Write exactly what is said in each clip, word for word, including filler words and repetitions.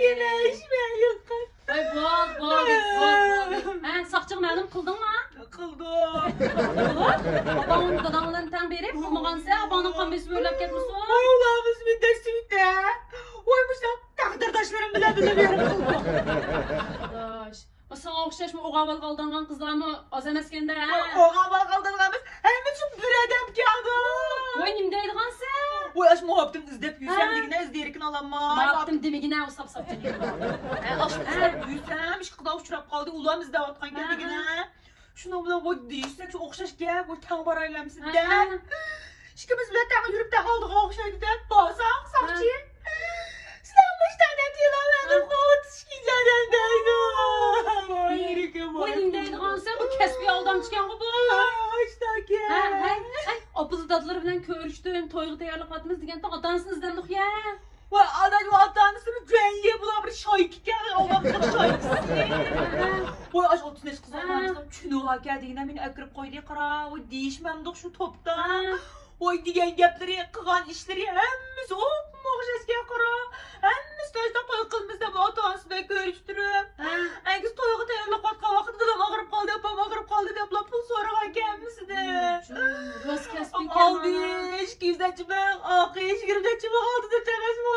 يەنە ئىش مەن يوققان. ۋاي، بول، بولدى، بولدى، بولدى. ھە، ساقچىغا مەلۇم قىلدىڭما؟ قىلدىم. ئاپاڭ، داداڭ بىلەن تەڭ بېرىپ، قىلمىغانسەن، ئاپاڭنىڭ قان بېسىمى ئۆرلەپ كەتمىسۇن. ۋاي، ئۇلارمۇ مېنى دەسسىۋېتە. ۋاي، مۇشۇنداق تەقدىرداشلىرىم بىلەن بىللە بېرىپ قىلدىم. ئاداش، ساڭا ئوخشاشمۇ ئوغا بالىغا ئالدانغان قىزلارمۇ ئاز ئەمەسكەندە، ھە؟ ئوغا بالىغا ئالدانغان ئەمەس، ھەممىسى بىر ئادەمكەن. ۋاي، نېمە دەيدىغانسەن؟ ۋاي، ئاشۇ مۇھەببىتىمنى ئىزدەپ يۈرسەم دېگىنە، ئىز دېرىكىنى ئالالماي. مۇھەببىتىم دېمىگىنە، ئۇ ساپ-ساپ. ھە، ئاشۇ ئىزدەپ يۈرسەم، ئىشقىدا ئۇچراپ قالدى، ئۇلارمۇ ئىزدەۋاتقانكەن دېگىنە. شۇنىڭ بىلەن ۋاي دېيىشسەك شۇ ئوخشاش گەپ، ۋاي تەڭ بارايلى ئەمىسە دە. ئىككىمىز بىلەن تەڭ يۈرۈپ تەڭ ئالدىغان ئوخشايدۇ دەپ بارساق ساقچى. سىلەر مۇشۇ تەرەپتە يىلان بىلەن دوختۇرغا ئۆتۈشكىن دەيدۇ. ۋاي يۈرىكىم، ۋاي. ۋاي نېمە دەيدىغانسەن، بۇ كەسپىي ئالدامچىكەنغۇ بۇ. ئاشتاكەن. ھە، ھە، ھە، ئاپىلى دادىلىرى بىلەن كۆرۈشتۈم، تويغا تەييارلىق قىلىۋاتىمىز دېگەنتىڭ، ئاتا-ئانىسىنى ئىزدەمدۇق يا. ۋاي ئاداش، ۋاي ئاتا-ئانىسىمۇ جۈەنيې بۇلار بىر شايكىكەن، ئالدامچىلىق شايكىسى. ۋاي ئاش ئوتتۇز نەچچە قىزلار بارمىسا چۈنۈ ئاكا دېگىنە مېنى ئەكىرىپ قويدى، قارا، ۋاي دېيىشمەمدۇق شۇ توپتا. ۋاي دېگەن گەپلىرى، قىلغان ئىشلىرى ھەممىسى ئوپمۇ ئوخشاشكەن، قارا. ھەممىسى تاشتا توي قىلمىسا دەپ ئاتا-ئانىسى بىلەن كۆرۈشتۈرۈپ. ئەگىز تويغا تەييارلىق قىلىۋاتقان ۋاقىتتا دادام ئاغرىپ قالدى، ئاپام ئاغرىپ قالدى دەپلا پۇل سورىغانكەن ھەممىسىدىن. راست كەسپىكەن. ئالدى ئىككى يۈز نەچچە مىڭ، ئاخىرى يىگىرمە نەچچە مىڭ ئالدى دەپ ئەمەسمۇ؟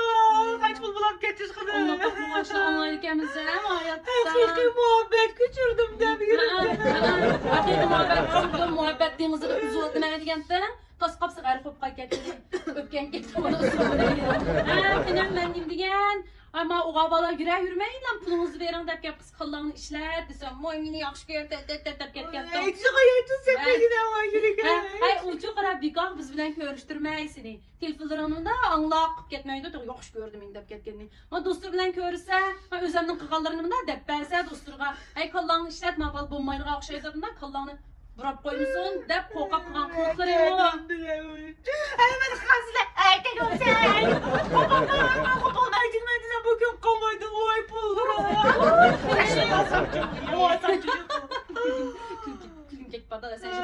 قانچە پۇل بولاپ كېتىشقىدى. ئۇنداق ئوقۇغاچلا ئاڭلايدىكەنمىز ھە ھاياتتا. ھەقىقىي مۇھەببەت كۆچۈردۈم دەپ يۈرۈپ. ھەقىقىي مۇھەببەت كۆچۈردۈم، مۇھەببەت دېڭىزىدا ئۈزۈۋاتىمەن دېگەنتىڭ. تاس قاپسا غەرق بولۇپ قالىپ كەتتى. ئۆپكەڭ كەتتى، ئۇنى ئۇسۇلىنى. ھە، قېنىم مەن نېمە دېگەن؟ ئەمما ئوغا بالا يۈرە يۈرمەيلا پۇلىڭىزنى بېرىڭ دەپ گەپ قىلسا، كاللاڭنى ئىشلەت دېسەم، ۋاي مېنى ياخشى كۆرۈپ، تەت، تەت، تەت دەپ كەتكەنتىڭ. ھەي، چىقاي، چىقاي، سەن ھە. دېگىنە، ۋاي يۈرىكىم. ھە، ھەي، ئۇچۇ قارا بىكاھ بىز بىلەن كۆرۈشتۈرمەي سېنى. تېلېفونلىرىڭنى مۇنداق ئاڭلاپ قىلىپ كەتمەيدۇ، ياخشى كۆردى مېنى دەپ كەتكەننى. ما دوستلىرى بىلەن كۆرۈشسە، ما ئۆزۈمنىڭ قىلغانلىرىنى مۇنداق دەپ بەرسە دوستلىرىغا، ھەي، كاللاڭنى ئىشلەت، ما بالا بولمايدىغان ئوخشايدۇ دەپ، مۇنداق كاللاڭنى بۇراپ قويمىسۇن دەپ قورقۇپ قىلغان قىلىقلىرى بۇ. ھەي، مەن قىلغان سىلەر ئەركەك بولسا، قوپالماي، قوپالماي جىنمەن دېسەم، بۇ كۈن قالمايدۇ، ۋاي پۇللىرىم. كۈلكۈم كەتتى، پادا، سەن شۇ.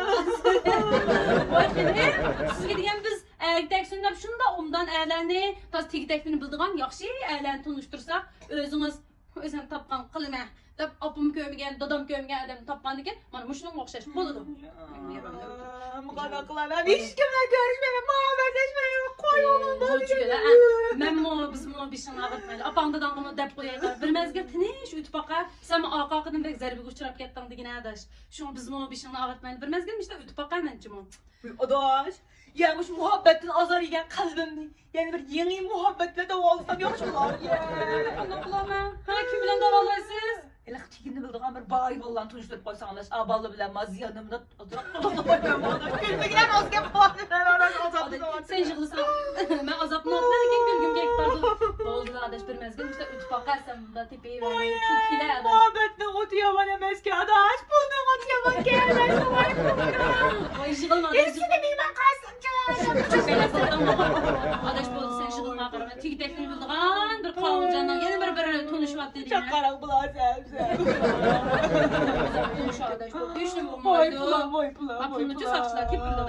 ۋاي، قېنى، سىزگە دېگەن بىز ئەركەكسىن دەپ شۇنداق ئوبدان ئەرلەرنى، تازا تېگى-تەكتىنى بىلىدىغان ياخشى ئەرلەرنى تونۇشتۇرساق، ئۆزىڭىز، ئۆزۈم تاپقان قىلىمەن دەپ، ئاپام كۆرمىگەن، دادام كۆرمىگەن ئادەمنى تاپقاندىكىن، مانا مۇشۇنىڭغا ئوخشاش بولىدۇ. مۇقابىلە قىلىمەن. ھېچكىم بىلەن كۆرۈشمەيمەن، مۇھەببەتلەشمەيمەن، قويۇڭ. مەنمۇ بىزمۇ بېشىڭنى ئاغرىتمايلى. ئاپاڭ داداڭغىمۇ دەپ قويايلى. بىر مەزگىل تىنچ ئۆتۈپ باقار. سەنمۇ ئارقا-ئارقىدىن بەك زەربىگە ئۇچراپ كەتتىڭ دېگىنە ئاداش. شۇڭا بىزمۇ بېشىڭنى ئاغرىتمايلى. بىر مەزگىل مۇشۇنداق ئۆتۈپ باقار مەنچىمۇ. ۋىي ئاداش، يا مۇشۇ مۇھەببەتتىن ئازار يېگەن قەلبىمنى يەنە بىر يېڭى مۇھەببەت بىلەن داۋالىسام ياخشى بولار. قانداق قىلارمەن؟ ھە، كىم بىلەن داۋالايسىز؟ ھېلىقى تېگىننى بىلىدىغان بىر باي بالىلارنى تونۇشتۇرۇپ قويساڭ ئاداش. ئا بالىلار بىلەن ما زىياننى مۇنداق ئازراق قىلىپ قويماڭ ئاداش. كۈلمىگىنە راست گەپ قىلىۋاتىمەن ئاداش. سەن يىغلىساڭ مەن ئازابلىنىۋاتىمەن، لېكىن كۈلگۈم كېلىپ تۇرىدۇ. بولدىلا ئاداش، بىر مەزگىل مۇشۇنداق ئۆتۈپ باقار، سەن مۇنداق تېپىۋەرمەي، كۈلكىلەر ئاداش. مۇھەببەتنىڭ ئوتى يامان ئەمەسكەن ئاداش، پۇلنىڭ ئوتى يامانكەن ئاداش. ۋاي يىغلىما ئاداش. ئاداش بولدى، سەن يىغلىما قارىما. تېگى-تەكتىنى بىلىدىغان بىر قاۋۇمجاننىڭ يەنە بىر، بىر تونۇشۇۋاتتى دېگەن. چاققانراق بولىسەن. تونۇشۇۋاتتى. ۋاي پۇلام، ۋاي پۇلام، ۋاي پۇلام. پۇلنىچۇ ساقچىلار كېلىپ بېرىدۇ.